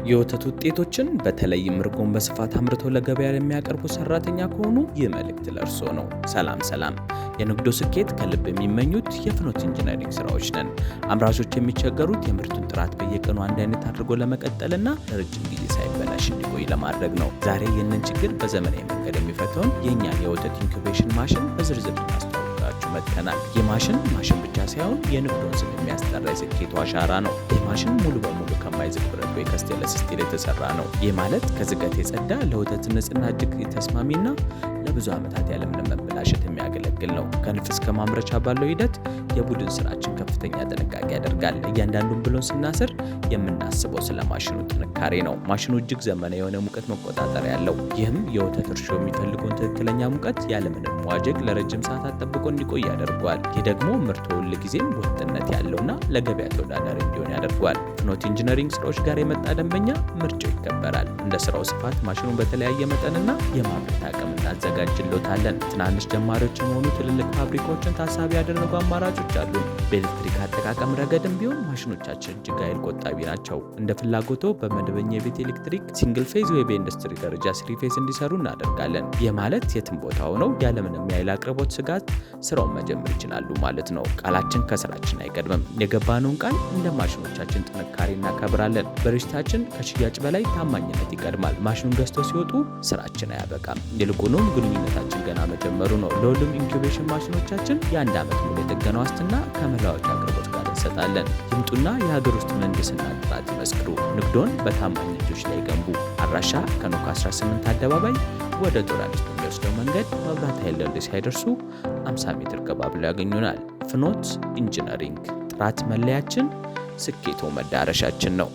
የወተት ውጤቶችን በተለይም እርጎን በስፋት አምርተው ለገበያ የሚያቀርቡ ሰራተኛ ከሆኑ ይህ መልእክት ለእርስዎ ነው። ሰላም ሰላም! የንግዶ ስኬት ከልብ የሚመኙት የፍኖት ኢንጂነሪንግ ስራዎች ነን። አምራቾች የሚቸገሩት የምርቱን ጥራት በየቀኑ አንድ አይነት አድርጎ ለመቀጠልና ለረጅም ጊዜ ሳይበላሽ እንዲቆይ ለማድረግ ነው። ዛሬ ይህንን ችግር በዘመናዊ መንገድ የሚፈታውን የእኛን የወተት incubation ማሽን በዝርዝር ልናስተዋውቃችሁ መጥተናል። ይህ ማሽን ማሽን ብቻ ሳይሆን የንግዶን ስም የሚያስጠራ የስኬቱ አሻራ ነው። ይህ ማሽን ሙሉ በሙሉ ከማይዝግ ብረት ወይ ከ stainless steel የተሰራ ነው። ይህ ማለት ከዝገት የጸዳ፣ ለወተት ንጽህና እጅግ ተስማሚና ለብዙ ዓመታት ያለምንም መበላሸት የሚያገለግል ነው። ከንድፍ እስከ ማምረቻ ባለው ሂደት የቡድን ስራችን ከፍተኛ ጥንቃቄ ያደርጋል። እያንዳንዱን ብሎን ስናስር የምናስበው ስለ ማሽኑ ጥንካሬ ነው። ማሽኑ እጅግ ዘመናዊ የሆነ ሙቀት መቆጣጠሪያ ያለው፣ ይህም የወተት እርሾ የሚፈልገውን ትክክለኛ ሙቀት ያለምንም መዋዠቅ ለረጅም ሰዓታት ጠብቆ እንዲቆይ ያደርገዋል። ይህ ደግሞ ምርቱ ሁልጊዜም ወጥነት ያለውና ለገበያ ተወዳዳሪ እንዲሆን ያደርገዋል። ፍኖት ኢንጂነሪንግ ስራዎች ጋር የመጣ ደንበኛ ምርጫው ይከበራል። እንደ ስራው ስፋት ማሽኑን በተለያየ መጠንና የማምረት አቅም እናዘጋጅሎታለን። ትናንሽ ጀማሪዎች የሆኑ ትልልቅ ፋብሪካዎችን ታሳቢ ያደረጉ አማራጮች አሉ። በኤሌክትሪክ አጠቃቀም ረገድም ቢሆን ማሽኖቻችን እጅግ ኃይል ቆጣቢ ናቸው። እንደ ፍላጎቶ በመደበኛ የቤት ኤሌክትሪክ single phase ወይ በኢንዱስትሪ ደረጃ three phase እንዲሰሩ እናደርጋለን። ይህ ማለት የትም ቦታ ሆነው ያለምንም የኃይል አቅርቦት ስጋት ስራውን መጀመር ይችላሉ ማለት ነው። ቃላችን ከስራችን አይቀድምም። የገባነውን ቃል እንደ ማሽኖቻችን ጥንካሬ እናከብራለን። በድርጅታችን ከሽያጭ በላይ ታማኝነት ይቀድማል። ማሽኑን ገዝተው ሲወጡ ስራችን አያበቃም። ይልቁንም ግንኙነታችን ገና መጀመሩ ነው። ለሁሉም incubation ማሽኖቻችን የ1 ዓመት ሙሉ የጥገና ዋስትና ከመለዋወጫ አቅርቦት ጋር እንሰጣለን። ይምጡና የሀገር ውስጥ ምህንድስና ጥራት ይመስክሩ። ንግዶን በታማኝ እጆች ላይ ገንቡ። አድራሻ ከኖክ 18 አደባባይ ወደ ጦር ኃይሎች በሚወስደው መንገድ መብራት ኃይል ድልድይ ሳይደርሱ 50 ሜትር ገባ ብለው ያገኙናል። ፍኖት ኢንጂነሪንግ፣ ጥራት መለያችን፣ ስኬቶ መዳረሻችን ነው።